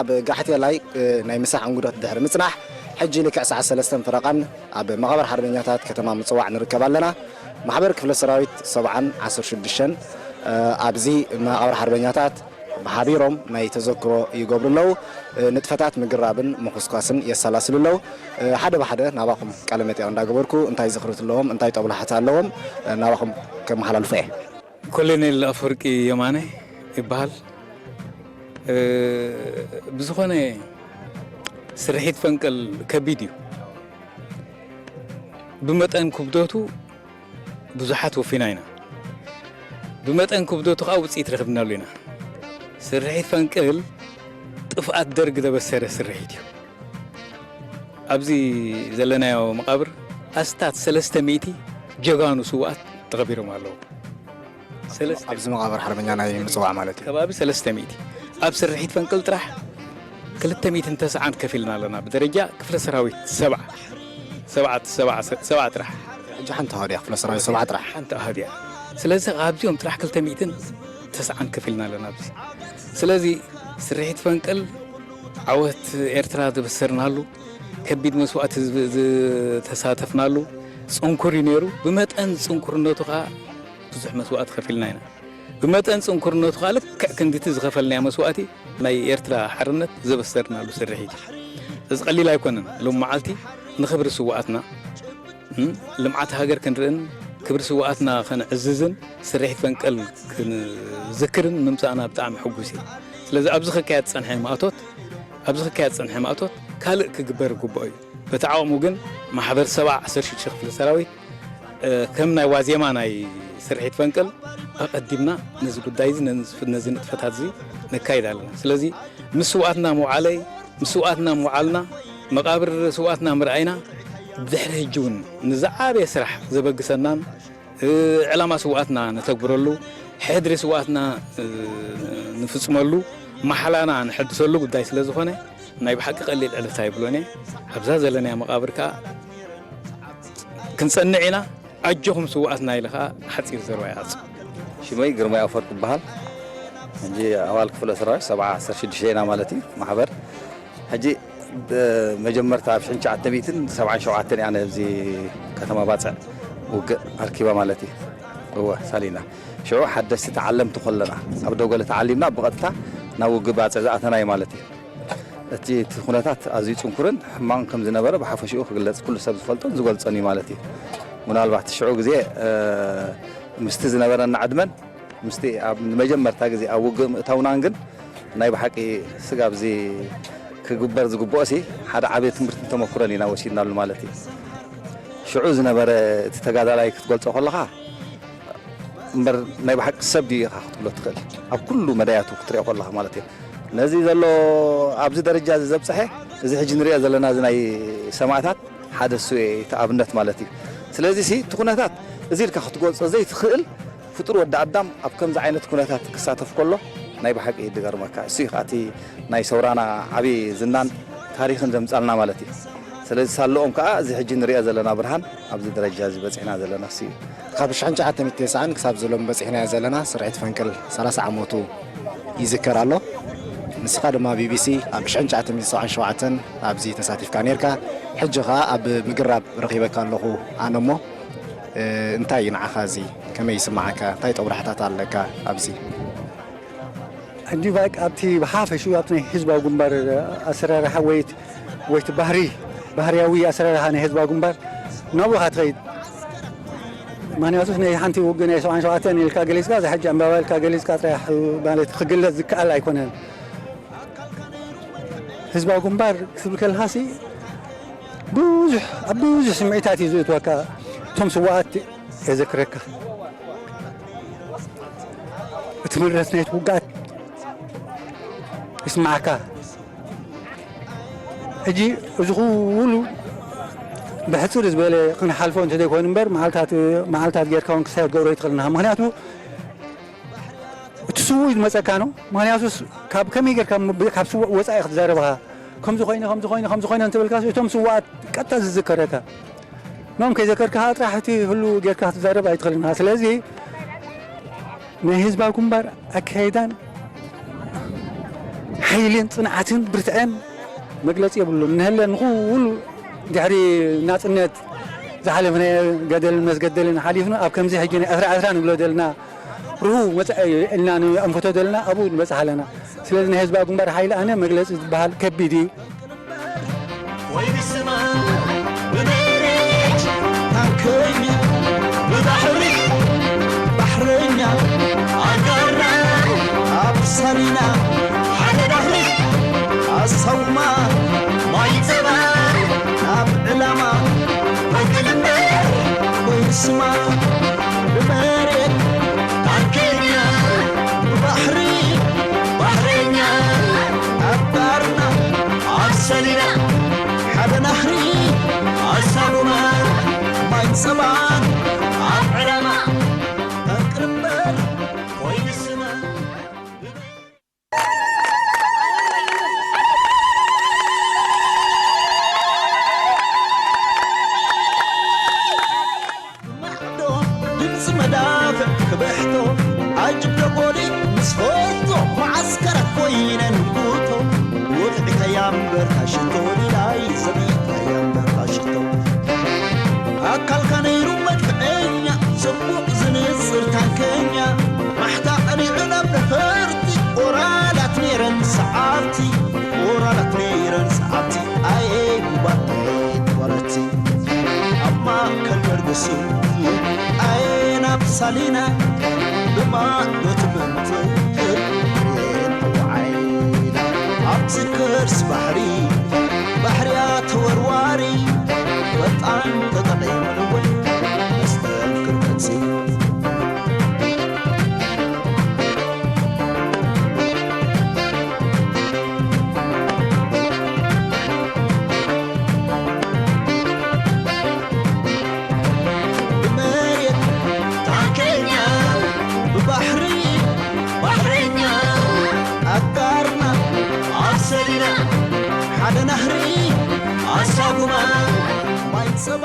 ኣብ ጋሕቴላይ፣ እ፣ ናይ ምሳሕ እንግዶት ድሕሪ ምጽናሕ፣ ሕጂ ልክዕ ሰዓት ሰለስተን ፈረቓን ኣብ መቓብር ሓርበኛታት ከተማ ምጽዋዕ ንርከብ ኣለና። ማሕበር ክፍለ ሰራዊት ሰብዓን ዓሰርተ ሽዱሽተን፣ እ፣ ኣብዚ መቓብር ሓርበኛታት ሓቢሮም ናይ ተዘክሮ ይገብሩ ኣለዉ። እ፣ ንጥፈታት ምግራብን ምኹስኳስን የሰላስሉ ኣለዉ። እ፣ ሓደ ብሓደ ናባኹም ቃለ መጠይቕ እንዳገበርኩ እንታይ ዝኽሪ ኣለዎም፣ እንታይ ጦብላሕታ ኣለዎም፣ እ፣ ናባኹም ከመሓላልፎ እየ። ኮሎኔል ኣፈወርቂ የማነ ይበሃል። እ፣ ብዝኾነ ስርሒት ፈንቅል ከቢድ እዩ። ብመጠን ክብደቱ ብዙሓት ወፊና ኢና። ብመጠን ክብደቱ ኸዓ ውጽኢት ረኺብናሉ ኢና። ስርሒት ፈንቅል ጥፍኣት ደርግ ዘበሰረ ስርሒት እዩ። ኣብዚ ዘለናዮ መቓብር ኣስታት ሰለስተ ሚእቲ ጀጋኑ ስውኣት ተቐቢሮም ኣለዉ። ሰለስተ ኣብዚ መቓብር ሓርበኛ ናይ ምጽዋዕ ማለት እዩ። ከባቢ ሰለስተ ሚእቲ። ኣብ ስርሒት ፈንቅል ጥራሕ ክልተ ሚእትን ተስዓን ከፊልና ኣለና። ብደረጃ ክፍለ ሰራዊት ሰብዓ፣ ሰብዓ፣ ሰብዓ፣ ሰብዓ ጥራሕ። ሕጂ ሓንቲ ኣሃዱ እያ፣ ክፍለ ሰራዊት ሰብዓ ጥራሕ። ሓንቲ ኣሃዱ እያ። ስለዚ ካብዚኦም ጥራሕ ክልተ ሚእትን ተስዓን ከፊልና ኣለና ኣብዚ። ስለዚ ስርሒት ፈንቅል ዓወት ኤርትራ ዘበሰርናሉ፣ ከቢድ መስዋእቲ ዝ-፣ ዝተሳተፍናሉ ጽንኩር እዩ ነይሩ። ብመጠን ጽንኩርነቱ ኸኣ ብዙሕ መስዋእቲ ከፊልና ኢና። ብመጠን ጽንኩርነቱ ኸኣ ልክዕ ክንድቲ ዝኸፈልናዮ መስዋእቲ ናይ ኤርትራ ሓርነት ዘበሰርናሉ ስርሒት እዩ። እዚ ቀሊል ኣይኮነን። ሎም መዓልቲ ንኽብሪ ስውኣትና፣ እም፣ ልምዓት ሃገር ክንርእን ክብሪ ስውኣትና ከነዕዝዝን ስርሒት ፈንቅል ክንዝክርን ምምጻእና ብጣዕሚ ሕጉስ እየ። ስለዚ ኣብዚ ክካየድ ዝጸንሐ ማእቶት፣ ኣብዚ ክካየድ ዝጸንሐ ማእቶት ካልእ ክግበር ይግብኦ እዩ። በቲ ዓቕሙ ግን ማሕበር ሰብዓ ዓሰርተ ሽዱሽተ ክፍለ ሰራዊት፣ እ፣ ከም ናይ ዋዜማ ናይ ስርሒት ፈንቅል ኣቐዲምና ነዚ ጉዳይ እዚ ነዚ ነዚ ንጥፈታት እዚ ነካይድ ኣለና። ስለዚ ምስ ስውኣትና መውዓለይ ምስ ስውኣትና ምውዓልና መቓብር ስውኣትና ምርኣይና ድሕሪ ሕጂ እውን ንዝዓበየ ስራሕ ዘበግሰናን ዕላማ ስውኣትና ነተግብረሉ ሕድሪ ስውኣትና ንፍፅመሉ ማሓላና ንሐድሰሉ ጉዳይ ስለ ዝኾነ ናይ ብሓቂ ቀሊል ዕለት ኣይብሎን እየ። ኣብዛ ዘለናያ መቓብር ከዓ ክንፀንዕ ኢና። ኣጆኹም ስውኣትና ኢለ ከዓ ሓፂር ዘረባ ይዓፁ። ሽመይ ግርማይ ኣፈወርቅ ይበሃል። ሕጂ ኣባል ክፍለ ሰራዊት ሰብዓ ዓሰርተ ሽዱሽተ ኢና ማለት እዩ ማሕበር። ሕጂ መጀመርታ ኣብ ሽሕን ትሽዓተ ሚእትን ሰብዓን ሸውዓተን እያ ኣብዚ ከተማ ባፅዕ ውግእ ኣርኪባ ማለት እዩ። እወ ሳሊና ሽዑ ሓደስቲ ተዓለምቲ ኮለና ኣብ ደጎለ ተዓሊምና ብቐጥታ ናብ ውግእ ባፅዕ ዝኣተና እዩ ማለት እዩ። እቲ እቲ ኩነታት ኣዝዩ ጽንኩርን ሕማቕን ከም ዝነበረ ብሓፈሽኡ ክግለጽ ኩሉ ሰብ ዝፈልጦን ዝገልጾን እዩ ማለት እዩ። ምናልባት ሽዑ ግዜ ምስቲ ዝነበረና ዕድመን ምስቲ ኣብ ንመጀመርታ ግዜ ኣብ ውግእ ምእታውናን ግን ናይ ብሓቂ ስጋብ እዚ ክግበር ዝግብኦ ሲ ሓደ ዓቢ ትምህርትን ተመኩሮን ኢና ወሲድናሉ ማለት እዩ። ሽዑ ዝነበረ እቲ ተጋዳላይ ክትገልጾ ከለኻ እምበር ናይ ብሓቂ ሰብ ድዩ ኢኻ ክትብሎ ትኽእል ኣብ ኩሉ መዳያቱ ክትሪኦ ከለኻ ማለት እዩ። ነዚ ዘሎ ኣብዚ ደረጃ እዚ ዘብፀሐ እዚ ሕጂ ንሪኦ ዘለና እዚ ናይ ሰማእታት ሓደ እሱ እቲ ኣብነት ማለት እዩ። ስለዚ ሲ እቲ ኩነታት እዚ ኢልካ ክትገልፆ ዘይትኽእል ፍጡር ወዲ ኣዳም ኣብ ከምዚ ዓይነት ኩነታት ክሳተፍ ከሎ ናይ ብሓቂ ድገርመካ እሱ እዩ ከዓ እቲ ናይ ሰውራና ዓብዪ ዝናን ታሪኽን ዘምፃልና ማለት እዩ። ስለዚ ሳለኦም ከዓ እዚ ሕጂ ንሪኦ ዘለና ብርሃን ኣብዚ ደረጃ እዚ በፂሕና ዘለና እሱ እዩ። ካብ ሽሕን ትሽዓተ ሚእትን ተስዓን ክሳብ ዝሎም በፂሕናዮ ዘለና ስርዒት ፈንቅል ሰላሳ ዓመቱ ይዝከር ኣሎ። ንስኻ ድማ ቢቢሲ ኣብ ሽሕን ትሽዓተ ሚእትን ሰብዓን ሸውዓተን ኣብዚ ተሳቲፍካ ነርካ። ሕጂ ኸኣ ኣብ ምግራብ ረኺበካ ኣለኹ ኣነ እሞ እንታይ እዩ ንዓኻ እዚ ከመይ ይስምዓካ እንታይ ጦብላሕታት ኣለካ ኣብዚ? ሕጂ ባቅ ኣብቲ ብሓፈሽኡ ኣብቲ ናይ ህዝባዊ ግንባር ኣሰራርሓ ወይ ወይ እቲ ባህሪ ባህርያዊ ኣሰራርሓ ናይ ህዝባዊ ግንባር ናብኡ ኢኻ ትኸይድ። ምክንያቱስ ናይ ሓንቲ ውግእ ናይ ሰብዓን ሸውዓተን ኢልካ ገሊጽካ እዛ ሕጂ ዕምባባ ኢልካ ገሊጽካ ጥራሕ ማለት ክግለጽ ዝከኣል ኣይኮነን። ህዝባዊ ግንባር ክትብል ከለኻሲ ብዙሕ ኣብ ብዙሕ ስምዒታት እዩ ዝእትወካ። እቶም ስዋኣት የዘክረካ። እቲ ምረት ናይቲ ውግኣት ይስምዓካ። ሕጂ እዚ ኩሉ ብሕፅር ዝበለ ክንሓልፎ እንተዘይኮይኑ እምበር መዓልታት መዓልታት ጌርካ እውን ክሳይ ክትገብሮ ይትኽእል ንኻ ምክንያቱ እቲ ስዉእ እዩ ዝመፀካ ነው ምክንያቱ ካብ ከመይ ጌርካ ካብ ስዉእ ወፃኢ ክትዛረብኻ ከምዚ ኮይነ ከምዚ ኮይነ ከምዚ ኮይነ እንትብልካ እቶም ስዉኣት ቀጥታ ዝዝከረካ ኖም ከይዘከርካ ጥራሕ እቲ ህሉ ጌርካ ክትዛረብ ኣይትኽእልን ኢኻ ስለዚ ናይ ህዝባዊ ግንባር ኣካይዳን ሓይልን ፅንዓትን ብርትዐን መግለፂ የብሉን። ንህለ ንኩሉ ድሕሪ ናፅነት ዝሓለፍናዮ ገደልን መስገደልን ሓሊፍና ኣብ ከምዚ ሕጂ ናይ ዕስራ ዕስራ ንብሎ ዘለና ርሁው መፃኢ ኢልና ንኣንፈቶ ዘለና ኣብኡ ንበፅሕ ኣለና። ስለዚ ናይ ህዝባዊ ግንባር ሓይሊ ኣነ መግለፂ ዝበሃል ከቢድ እዩ። ወይ ብስማ ብመሬት ታንከኛ ብባሕሪ ባሕረኛ ኣጋርና ኣብ ሳሊና ሓደ ባህሪ ኣሳውማ ማይ ጸባ ናብ ዕላማ ወግድ እምበር ወይ ብስማ ብመሬት ታንከኛ ብባሕሪ ባሕረኛ ኣጋርና ኣብ ሰሊና ሓደ ናህሪ ኣሳጉማ ማይ ጸባን ኣብ ዕላማ ኣቅርበር ኮይንስና ማዕዶ ድምፂ መዳፍዕ ክብሕቶ ዓጅብ ደጎሊ ምስ ፈርቶ መዓስከራት ኮይነን ጉቶ ወቕዒ ከያምበር ታሽቶ ሊላይ ዘብይት ከያምበር ታሽቶ ኣካልካ ነይሩ መድፍዐኛ ጽቡቕ ዝንጽር ታንከኛ ማሕታ ቀኒዑ ናብ ነፈርቲ ኦራላት ነይረን ሰዓብቲ ኦራላት ነይረን ሰዓብቲ ኣየ ጉባኤ ተዋረድቲ ኣብ ማእከል በርግሲ ኣየ ናብ ሳሊና ብማዕዶ ትምንትር ሬን ተዋዓይና ኣብቲ ከርስ ባሕሪ ባሕርያ ተወርዋሪ ፈጣን ተጠቒሙ ንወይ መስተንክር መጺ ሓደ ናህሪ ኣሳጉማ ማይ ጸባ።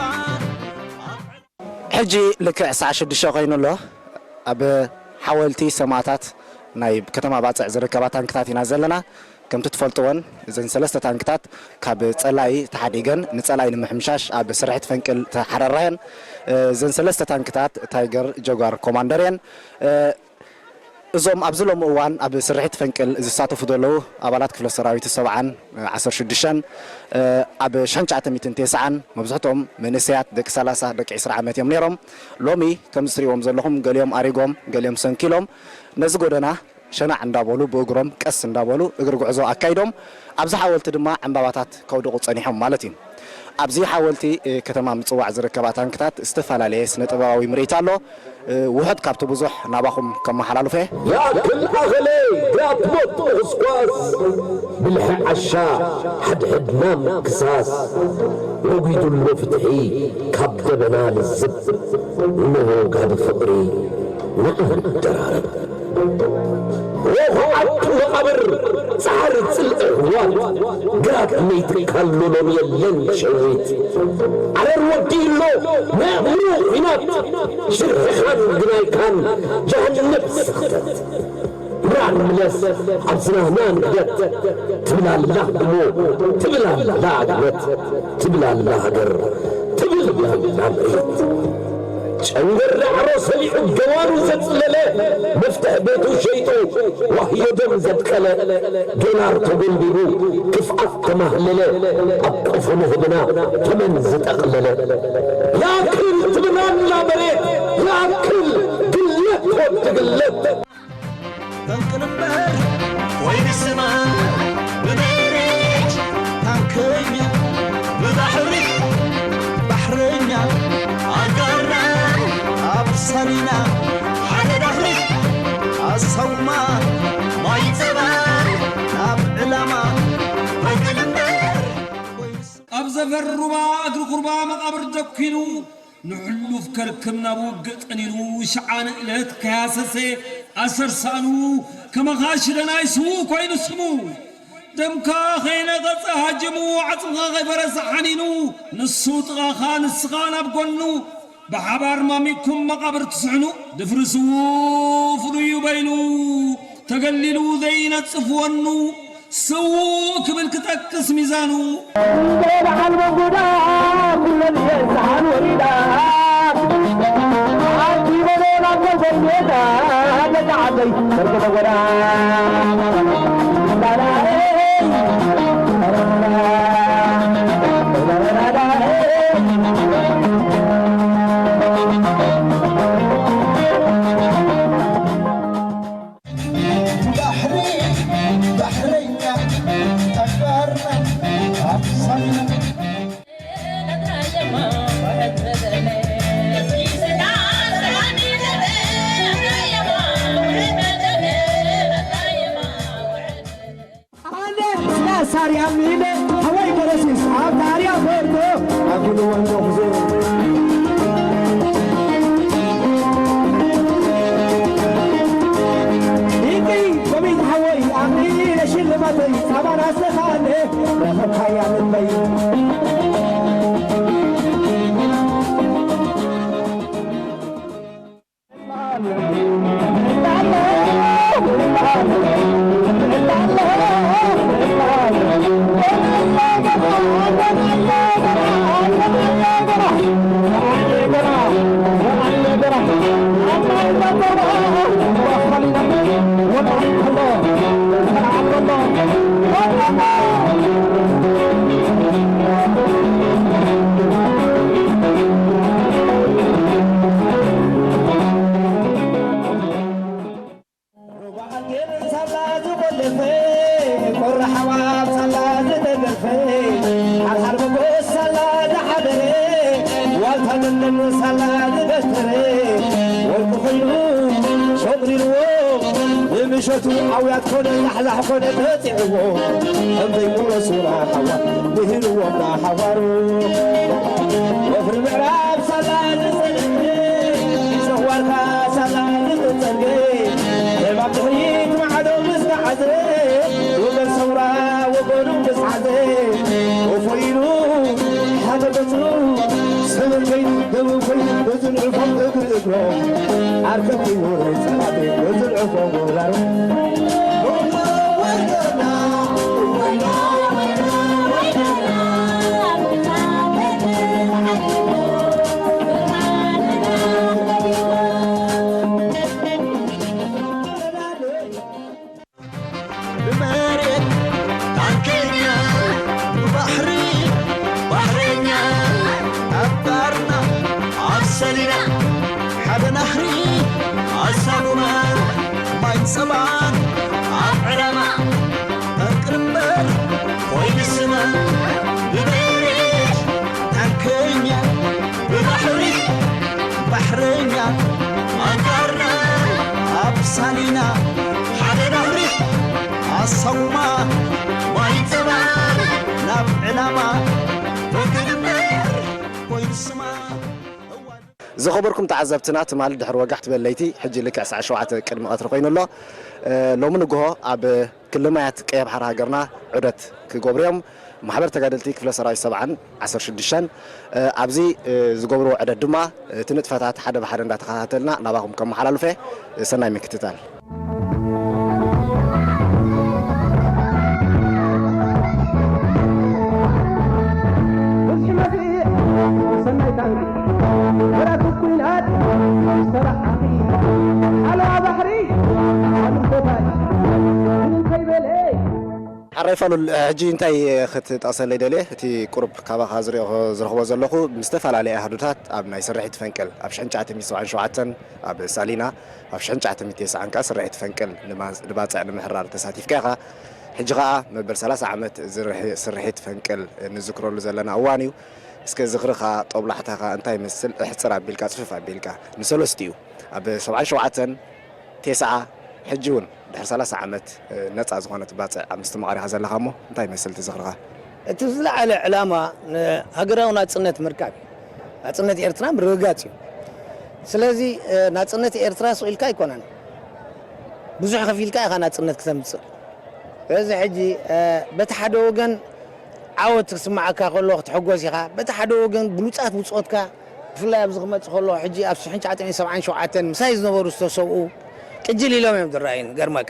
ሕጂ ልክዕ ሰዓት ሽዱሽተ ኮይኑ ኣሎ። ኣብ ሓወልቲ ሰማእታት ናይ ከተማ ባጽዕ ዝርከባ ታንክታት ኢና ዘለና። ከምቲ ትፈልጥወን እዘን ሰለስተ ታንክታት ካብ ጸላኢ ተሓዲገን ንጸላኢ ንምሕምሻሽ ኣብ ስርሒት ፈንቅል ተሓራርራ እየን። እዘን ሰለስተ ታንክታት ታይገር ጀጓር ኮማንደር እየን። እዞም ኣብዚ ሎሚ እዋን ኣብ ስርሒት ፈንቅል ዝሳተፉ ዘለዉ ኣባላት ክፍለ ሰራዊት ሰብዓን ዓሰርተ ሽዱሽተን ኣብ ሽሕን ትሽዓተ ሚእትን ተስዓን መብዝሕትኦም መንእሰያት ደቂ ሰላሳ ደቂ ዕስራ ዓመት እዮም ነይሮም። ሎሚ ከምዚ ትሪእዎም ዘለኹም ገሊኦም ኣሪጎም፣ ገሊኦም ሰንኪሎም ነዚ ጎደና ሸናዕ እንዳበሉ ብእግሮም ቀስ እንዳበሉ እግሪ ጉዕዞ ኣካይዶም ኣብዚ ሓወልቲ ድማ ዕምባባታት ከውድቑ ጸኒሖም ማለት እዩ። ኣብዚ ሓወልቲ፣ እ፣ ከተማ ምጽዋዕ ዝርከባ ታንክታት ዝተፈላለየ ስነ ጥበባዊ ምርኢት ኣሎ። እ፣ ውሑድ ካብቲ ብዙሕ ናባኹም ከመሓላልፎ እየ። ያክል ኣኸለ ግራት ሞት ምኹስኳስ ብልሒ ዓሻ ሓድሕድና ምክሳስ ነጒዱሉ ፍትሒ ካብ ደበና ልዝብ ንመውጋዲ ፍቕሪ ንዓን ደራረብ። ሮኾ ዓዱ መቓብር ጻዕሪ ጽልኢ ህዋት ግራት መይትካሉ ሎም የለን ሸዊት። ዓረር ወዲእሎ ነእምሩ ኲናት ሽርሕኻን ግናይካን ጀሃነብ ሰኽተት። ምራን ምለስ ኣብ ዝናህና ንግደት ትብላላ ህድሞ ትብላላ ኣግመት ትብላላ ሃገር ትብላላ መሬት። ጨንገር ዳዕሮ ሰሊዑ ገዋኑ ዘጽለለ፣ መፍትሕ ቤቱ ሸይጡ ዋህዮ ደም ዘብቀለ፣ ዶላር ተጎልቢቡ ክፍኣት ተማህለለ፣ ኣብ ቆፎ ንህብና ተመን ዝጠቕለለ። ያክል ትብላላ መሬት፣ ያክል ግለት ወዲ ግለት። ፈንቅል እምበር ኮይኑ ስማ ብመሬት ታንከኛ ብባሕሪ ባሕረኛ ኣጋርና ኣብ ሳሊና ሓደ ዳህሪ ኣሳውማ ማይ ጸባ ናብ ዕላማ ፈንቅል እምበር ኮይኑ ስ- ኣብ ዘፈር ሩባ እግሪ ኩርባ መቓብር ደኲኑ ንሕሉፍ ከርክም ናብ ውግእ ጠኒኑ፣ ሽዓ ንእለት ከያሰሰ ኣሰር ሳእኑ፣ ከመኻ ሽደናይ ስዉእ ኮይኑ ስሙ። ደምካ ከይነቐጸ ሃጅሙ፣ ዓጽምኻ ከይፈረሰ ሓኒኑ፣ ንሱ ጥቓኻ ንስኻ ናብ ጎኑ፣ ብሓባር ማሚኩም መቓብር ትስሕኑ። ድፍሪ ስዉእ ፍሉይ እዩ በይኑ፣ ተገሊሉ ዘይነጽፍ ወኑ፣ ስዉእ ክብል ክጠቅስ ሚዛኑ። እንደ በዓል መንጎዳ ኩለን የዝሓል ወሪዳ። ኣቲ በሎ ናብ ጎልጎል ሜዳ፣ ደቂ ዓደይ በርቂ ተጎዳ። እንዳራይ፣ እንዳራይ። ባሕሪ ባሕረኛ ኣጋርና ኣሳሚና። ኣነ ስላ ሳርያ ሚለ ሓወይ ቀለሲስ ኣብ ታርያ ፈርዶ ኣጉልወን ዶኽዞ። ይቅይ ኮሚት ሓወይ ኣኽሊለ ሽልማተይ ጻባን ኣስተኻለ ረኸብካያ ልበይ። ሩባ ኣልጌር ሳላ ዝቆለፈ፣ ቆረ ሓዋብ ሳላ ዝተገርፈ፣ ሓርሓር መጎስ ሳላ ዝሓደረ፣ ዋልታ ለምለም ሳላ ዝገተረ፣ ወርቂ ኮይኑ ሸቑሪርዎ፣ ንምሸቱ ኣውያት ኮነ ዛሕዛሕ ኮነ በጺዕዎ፣ ከም ዘይሙሎ ሱራ ሓዋ ድሂርዎም ናሓዋሩ። ወፍሪ ምዕራብ ሳላ ዝጸንሐ፣ ሰዋርካ ሳላ ዝጸንሐ፣ ለባም ድሕሪት ማዕዶ ምስ ተዓዘ፣ ወገን ሰውራ ወገኑ ምስ ሓዘ፣ ወፎይኑ ሓደ በትሩ ሰበን ኮይኑ ደቡብ ኮይኑ በዝንዕፎም እግሪ እግሮም ዓርከት ኮይኑ ጸላእቲ በዝንዕፎም ወራሩ ብመሬት ታንከኛ ብባሕሪ ባሕረኛ ኣብ ባርና ኣብ ሰሊና ሓደ ናህሪ ኣሳጉማ ማይ ጸባን ኣብ ዕላማ ጠንቅር እምበር ኮይኑ ስማ ብመሬት ታንከኛ ብባሕሪ ባሕረኛ ኣጋርና ኣብ ሳሊና ሓደ ናህሪ ኣሳጉማ ማይ ጸባ ናብ ዕላማ ተግርበር ኮይኑ ስማ ዝኸበርኩም ተዓዘብትና ትማል ድሕሪ ወጋሕ ትበል ለይቲ ሕጂ ልክዕ ሰዓት ሸውዓተ ቅድሚ ቀትሪ ኮይኑ ኣሎ። ሎሚ ንግሆ ኣብ ክሊ ማያት ቀይሕ ባሕሪ ሃገርና ዑደት ክገብሩ እዮም። ማሕበር ተጋደልቲ ክፍለ ሰራዊት ሰብዓን ዓሰርተ ሽዱሽተን ኣብዚ ዝገብርዎ ዑደት ድማ እቲ ንጥፈታት ሓደ ብሓደ እንዳተኸታተልና ናባኹም ከመሓላልፈ ሰናይ ምክትታል። ብዝሒ መፍእ ሰናይ ታንኪ ወራቱ ኩናት ዝተባሓኺ ሓለዋ ባሕሪ ኣሉም ተባይ ግን እንታይ በለ ሓራይ ፋሉል ሕጂ እንታይ ክትጠቕሰለይ ደልየ እቲ ቁሩብ ካባኻ ዝሪኦ ዝረኽቦ ዘለኹ ምስ ዝተፈላለየ ኣህዱታት ኣብ ናይ ስርሒት ፈንቅል ኣብ ሽሕን ትሽዓተ ሚእቲ ሰብዓን ሸውዓተን ኣብ ሳሊና ኣብ ሽሕን ትሽዓተ ሚእቲ ተስዓን ከኣ ስርሒት ፈንቅል ንባጽዕ ንምሕራር ተሳቲፍካ ኢኻ። ሕጂ ከኣ መበል ሰላሳ ዓመት ዝርሒ- ስርሒት ፈንቅል ንዝክረሉ ዘለና እዋን እዩ። እስከ ዝኽርኻ ጦብላሕታኻ እንታይ ይመስል? እሕጽር ኣቢልካ ጽፍፍ ኣቢልካ ንሰለስቲኡ ኣብ ሰብዓን ሸውዓተን ቴስዓ ሕጂ እውን ድሕሪ ሰላሳ ዓመት ነጻ ዝኾነት ባጽዕ ኣብ ምስትምቓር ኢኻ ዘለኻ እሞ እንታይ ይመስል እቲ ዝኽርኻ? እቲ ዝለዓለ ዕላማ ንሃገራዊ ናጽነት ምርካብ እዩ። ናጽነት ኤርትራ ምርግጋጽ እዩ። ስለዚ ናጽነት ኤርትራ ስቕ ኢልካ ኣይኮነን። ብዙሕ ከፊልካ ኢኻ ናጽነት ክተምጽእ። ስለዚ ሕጂ በቲ ሓደ ወገን ዓወት ክስምዓካ ከሎ ክትሕጎስ ኢኻ። በቲ ሓደ ወገን ብሉጻት ብጾትካ ብፍላይ ኣብዚ ክመጽእ ከሎ ሕጂ ኣብ ሽሕን ትሽዓተ ሚእትን ሰብዓን ሸውዓተን ምሳይ ዝነበሩ ዝተሰውኡ ቅጅል ኢሎም እዮም ዝረኣዩኒ። ገርመካ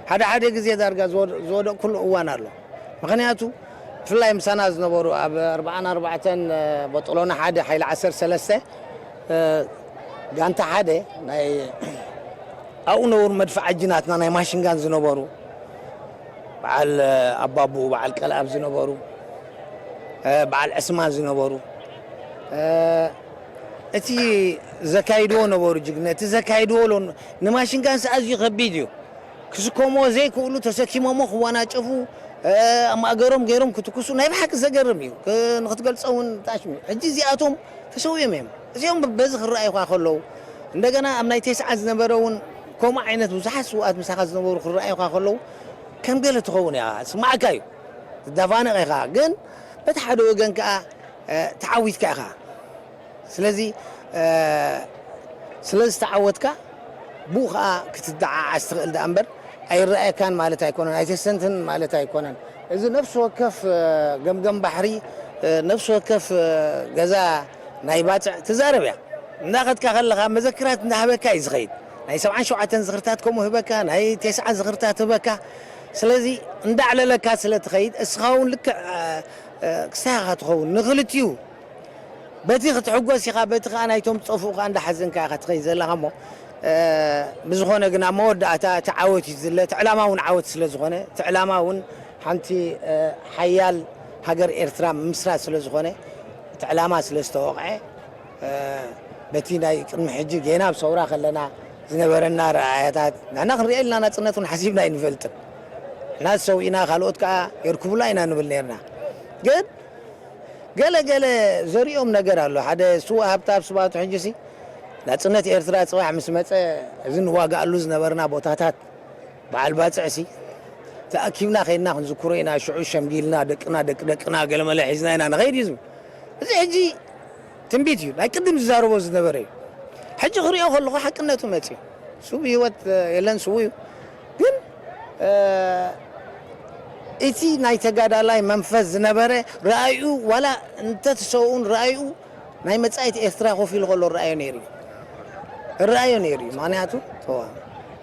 ሓደ ሓደ ግዜ ዳርጋ ዝወደቕኩሉ እዋን ኣሎ። ምኽንያቱ ብፍላይ ምሳና ዝነበሩ ኣብ ኣርብዓን ኣርባዕተን በጦሎኒ ሓደ ሓይሊ ዓሰርተ ሰለስተ ጋንታ ሓደ ናይ ኣብኡ ነበሩ መድፍዓጂ ናትና ናይ ማሽንጋን ዝነበሩ በዓል ኣባቡ በዓል ቀልኣብ ዝነበሩ በዓል ዕስማን ዝነበሩ እቲ ዘካይድዎ ነበሩ ጅግነ እቲ ዘካይድዎ ሎ ንማሽንጋንስ ኣዝዩ ከቢድ እዩ ክስከምዎ ዘይክእሉ ተሰኪሞሞ ክወናጨፉ ኣብ ማእገሮም ገይሮም ክትኩሱ ናይ ብሓቂ ዘገርም እዩ ንክትገልፆ እውን ጣሽሚ ሕጂ እዚኣቶም ተሰዊኦም እዮም እዚኦም በዚ ክረኣዩካ ከለዉ እንደገና ኣብ ናይ ቴስዓ ዝነበረ እውን ከምኡ ዓይነት ብዙሓት ስውኣት ምሳኻ ዝነበሩ ክረኣዩካ ከለዉ ከም ገለ ትኸውን እያ ስማዕካ እዩ ትዳፋነቕ ኢኻ ግን በቲ ሓደ ወገን ከዓ ተዓዊትካ ኢኻ ስለዚ ስለ ዝተዓወትካ ብኡ ከዓ ክትደዓዓስ ትኽእል ደኣ እምበር ኣይረኣየካን ማለት ኣይኮነን ኣይተስተንትን ማለት ኣይኮነን እዚ ነፍሲ ወከፍ ገምገም ባሕሪ ነፍሲ ወከፍ ገዛ ናይ ባፅዕ ትዛረብ እያ እንዳኸድካ ከለኻ መዘክራት እንዳሃበካ እዩ ዝኸይድ ናይ ሰብዓን ሸውዓተን ዝኽርታት ከምኡ ህበካ ናይ ቴስዓ ዝኽርታት ህበካ ስለዚ እንዳዕለለካ ስለ ትኸይድ እስኻ እውን ልክዕ ክስታኻ ትኸውን ንኽልቲኡ በቲ ክትሕጎስ ኢኻ በቲ ከዓ ናይቶም ዝጠፍኡ ከዓ እንዳሓዘንካ ኢኻ ትኸይድ ዘለኻ እሞ ብዝኾነ ግን ኣብ መወዳእታ እቲ ዓወት እዩ ዝድለ እቲ ዕላማ እውን ዓወት ስለ ዝኾነ እቲ ዕላማ እውን ሓንቲ ሓያል ሃገር ኤርትራ ምምስራት ስለ ዝኾነ እቲ ዕላማ ስለ ዝተወቕዐ በቲ ናይ ቅድሚ ሕጂ ጌና ኣብ ሰውራ ከለና ዝነበረና ረኣያታት ንሕና ክንሪኦ ኢልና ናፅነት እውን ሓሲብና ኣይንፈልጥን ንሕና ዝሰው ኢና ካልኦት ከዓ የርክቡላ ኢና ንብል ነርና ግን ገለ ገለ ዘሪኦም ነገር ኣሎ ሓደ ስዋ ሃብታብ ስባቱ ሕጂ ሲ ናፅነት ኤርትራ ፅባሕ ምስ መፀ እዚ ንዋጋኣሉ ዝነበርና ቦታታት በዓል ባፅዕ ሲ ተኣኪብና ከይድና ክንዝክሮ ኢና ሽዑ ሸምጊልና ደቅና ደቂ ደቅና ገለመለ ሒዝና ኢና ንኸይድ እዩ ዝብል እዚ ሕጂ ትንቢት እዩ ናይ ቅድም ዝዛረቦ ዝነበረ እዩ ሕጂ ክሪኦ ከለኹ ሓቅነቱ መፅዩ ስው ህይወት የለን ስው እዩ ግን እቲ ናይ ተጋዳላይ መንፈስ ዝነበረ ረኣዩ ዋላ እንተተሰውኡን ረኣዩ ናይ መጻኢት ኤርትራ ኮፍ ኢሉ ከሎ ረኣዮ ነይሩ እዩ። ረኣዮ ነይሩ እዩ። ምኽንያቱ ተዋ።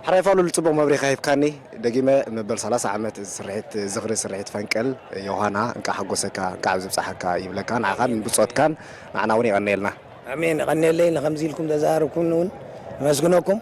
ሓራይ ፋሉል፣ ጽቡቕ መብሪኻ ሂብካኒ። ደጊመ መበል ሰላሳ ዓመት እዚ ስርሒት፣ ዝኽሪ ስርሒት ፈንቅል ዮሃና፣ እንቃዕ ሓጎሰካ፣ እንቃዕ ኣብዚ ብጻሓካ ይብለካ። ንዓኻን ብጾትካን ንዓና እውን የቐንየልና። ኣሜን። የቐንየለይ። ንኸምዚ ኢልኩም ተዛረብኩምኒ እውን ነመስግነኩም።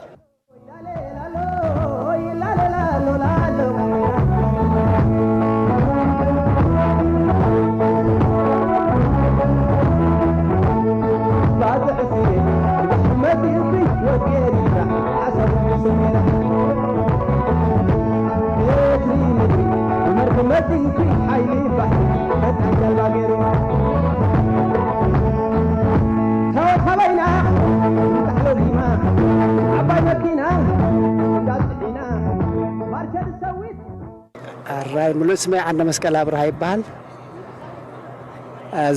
ኣራይ፣ ምሉእ ስመይ ዓንደ መስቀል ኣብርሃ ይበሃል።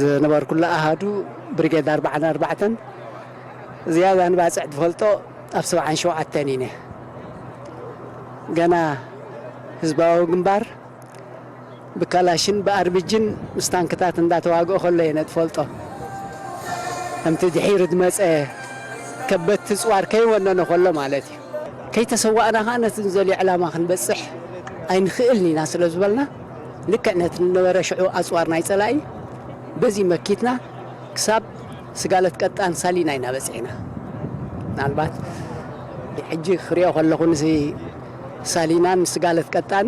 ዝነበርኩሉ ኣሃዱ ብሪጌድ ኣርባዓን ኣርባዕተን፣ ዝያዳ ንባጽዕ ዝፈልጦ ኣብ ሰብዓን ሸውዓተን ኢነ። ገና ህዝባዊ ግንባር ብካላሽን ብኣርቢጅን ምስ ታንክታት እንዳተዋግኦ ከሎ እየ ነቲ ፈልጦ። ከምቲ ድሒሩ ዝመጸ ከበድቲ ጽዋር ከይወነነ ከሎ ማለት እዩ። ከይተሰዋእና ከኣ ነቲ ንዘልዮ ዕላማ ክንበጽሕ ኣይንኽእልን ኢና ስለ ዝበልና፣ ልክዕ ነቲ ዝነበረ ሽዑ ኣጽዋር ናይ ጸላኢ በዚ መኪትና ክሳብ ስጋለት ቀጣን ሳሊና ኢና በጺሕና። ምናልባት ሕጂ ክሪኦ ከለኹ ንዚ ሳሊናን ስጋለት ቀጣን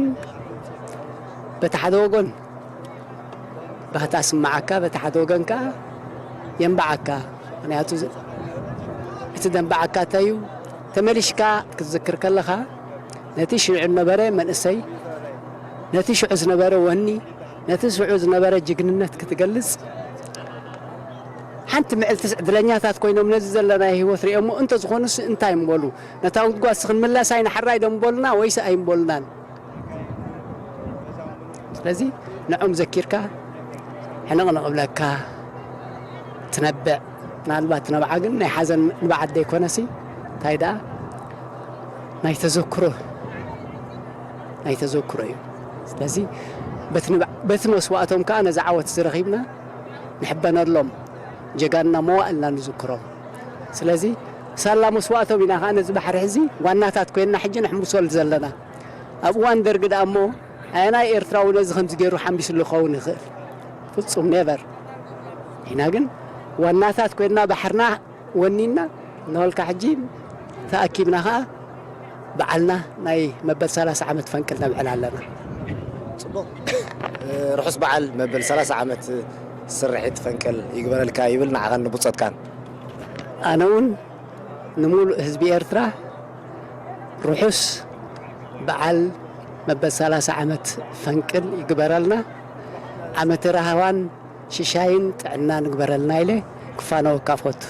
በቲ ሓደ ወገን ባህታ ስምዓካ፣ በቲ ሓደ ወገን ከኣ የንብዓካ። ምኽንያቱ እዚ፣ እቲ ዘንብዓካ እንታይ እዩ? ተመሊሽካ ክትዝክር ከለኻ፣ ነቲ ሽዑ ዝነበረ መንእሰይ፣ ነቲ ሽዑ ዝነበረ ወኒ፣ ነቲ ሽዑ ዝነበረ ጅግንነት ክትገልጽ፣ ሓንቲ ምዕልትስ ዕድለኛታት ኮይኖም ነዚ ዘለናዮ ህይወት ሪኦሞ እንተዝኾኑስ እንታይ ምበሉ? ነታ ጉድጓድስ ክንምለሳ ኢና ሕራይ ዶ ምበሉና ወይስ ኣይምበሉናን? ስለዚ ንዖም ዘኪርካ ሕንቕንቕ እብለካ ትነብዕ። ምናልባት ነብዓ ግን ናይ ሓዘን ንብዓት ዘይኮነሲ፣ እንታይ ደኣ ናይ ተዘክሮ፣ ናይ ተዘክሮ እዩ። ስለዚ በቲ ንብዓ-፣ በቲ መስዋእቶም ከኣ ነዚ ዓወት እዚ ረኺብና ንሕበነሎም፣ ጀጋንና መዋእልና ንዝክሮም። ስለዚ ሳላ መስዋእቶም ኢና ከኣ ነዚ ባሕሪ ሕዚ ዋናታት ኮይንና ሕጂ ንሕምብሰሉ ዘለና። ኣብ እዋን ደርጊ ደኣ እሞ ኣየናይ ኤርትራዊ ነዚ ከምዚ ገይሩ ሓምቢስሉ ክኸውን ይኽእል? ፍጹም ኔቨር። ኢና ግን ዋናታት ኮይንና ባሕርና ወኒንና እናበልካ ሕጂ ተኣኪብና ኸኣ በዓልና ናይ መበል ሰላሳ ዓመት ፈንቅል ነብዕል ኣለና። ጽቡቕ። ርሑስ በዓል መበል ሰላሳ ዓመት ስርሒት ፈንቅል ይግበረልካ ይብል ንዓኻን ንብጾትካን። ኣነ እውን ንምሉእ ህዝቢ ኤርትራ ርሑስ በዓል መበል ሰላሳ ዓመት ፈንቅል ይግበረልና። ዓመተ ራህዋን ሽሻይን ጥዕናን ይግበረልና ኢለ ክፋነወካ እፈቱ።